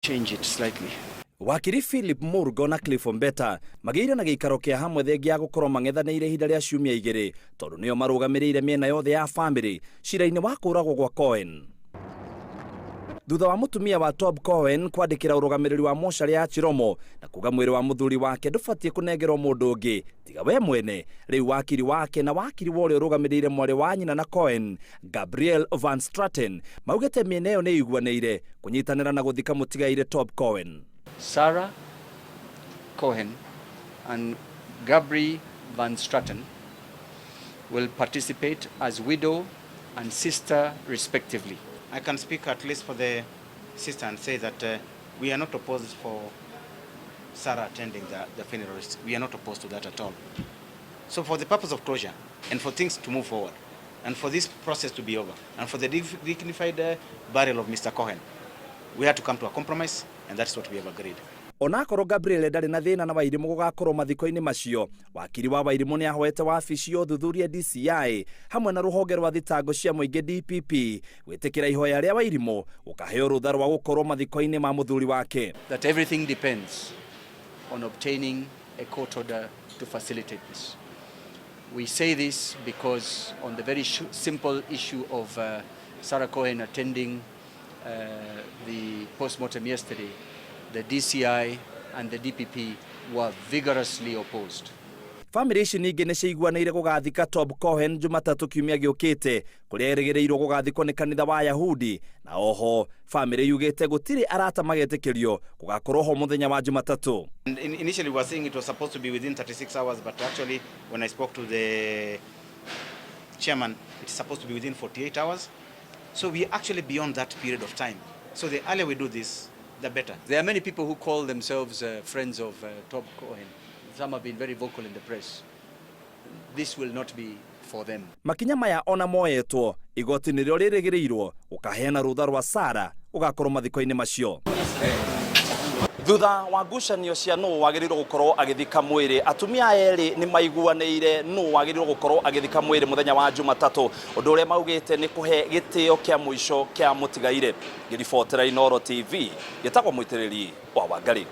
Change it slightly. Wakiri Philip Murgo na Cliff Ombeta magĩire na gĩikaro kĩa hamwe thengia ya gũkorwo mang'ethanĩire ihinda rĩa ciumia 2 tondũ nĩo marũgamĩrĩire mĩena yothe ya famĩlĩ cira-inĩ wa kũragwo gwa Cohen. Thutha wa mũtumia wa Tob Cohen kwandĩkĩra ũrũgamĩrĩri wa mocarĩ ya Chiromo na kuga mwĩrĩ wa mũthuri wake ndũbatiĩ kũnengerwo mũndũ ũngĩ tiga we mwene, rĩu wakiri wake na wakiri wa ũrĩa ũrũgamĩrĩire mwarĩ wa nyina na Cohen, Gabriel Van Straten, maugĩte mĩena ĩyo nĩ ĩiguanĩire kũnyitanĩra na gũthika mũtigaire Tob Cohen. Sarah Cohen and Gabri Van Straten will participate as widow and sister respectively. I can speak at least for the sister and say that we are not opposed for Sarah attending the funeral. We are not opposed to that at all. So for the purpose of closure and for things to move forward and for this process to be over and for the dignified burial of Mr. Cohen, we had to come to a compromise, and that's what we have agreed. Onakorwo Gabriel ndarĩ na thĩna na Wairimũ gũgakorwo mathiko-inĩ macio, wakiri wa Wairimũ nĩ ahoete wabici ya ũthuthuria DCI hamwe na rũhonge rwa thitango cia mũingĩ DPP gwĩtĩkĩra ihoya rĩa Wairimũ gũkaheo rũtha rwa gũkorwo mathiko-inĩ ma mũthuri wake. That everything depends on obtaining a court order to facilitate this. We say this because on the very simple issue of Sarah Cohen attending the postmortem yesterday, the DCI and the DPP were vigorously opposed. Famĩlĩ ici ningĩ nĩ ciaiguanĩire gũgathika Tob Cohen Jumatatũ kiumia gĩũkĩte kũrĩa erĩgĩrĩirwo gũgathikwo nĩ kanitha wa Yahudi, na oho famĩlĩ yugĩte gũtirĩ arata magetĩkĩrio gũgakorwo ho mũthenya wa Jumatatũ. And initially we were saying it was supposed to be within 36 hours, but actually when I spoke to the chairman, it's supposed to be within 48 hours. So we are actually beyond that period of time. So the earlier we do this, the better. There are many people who call themselves friends of Tob Cohen. Some have been very vocal in the press. This will not be for them. Makinya maya ona moetwo, igoti nĩrĩo rĩrĩgĩrĩirwo gũkaheana rũtha rwa Sara gũgakorwo mathiko-inĩ macio. Thutha wa ngucanio cia nũ wagĩrĩirwo gũkorwo agĩthika mwĩrĩ, atumia erĩ nĩ maiguanĩire nũ wagĩrĩirwo gũkorwo agĩthika mwĩrĩ mũthenya wa Jumatatũ, ũndũ ũrĩa maugĩte nĩ kũhe gĩtĩo kĩa mũico kĩa mũtigaire. Ngĩribotera Inooro TV, gĩtagwo Mũitĩrĩri wa Wangari.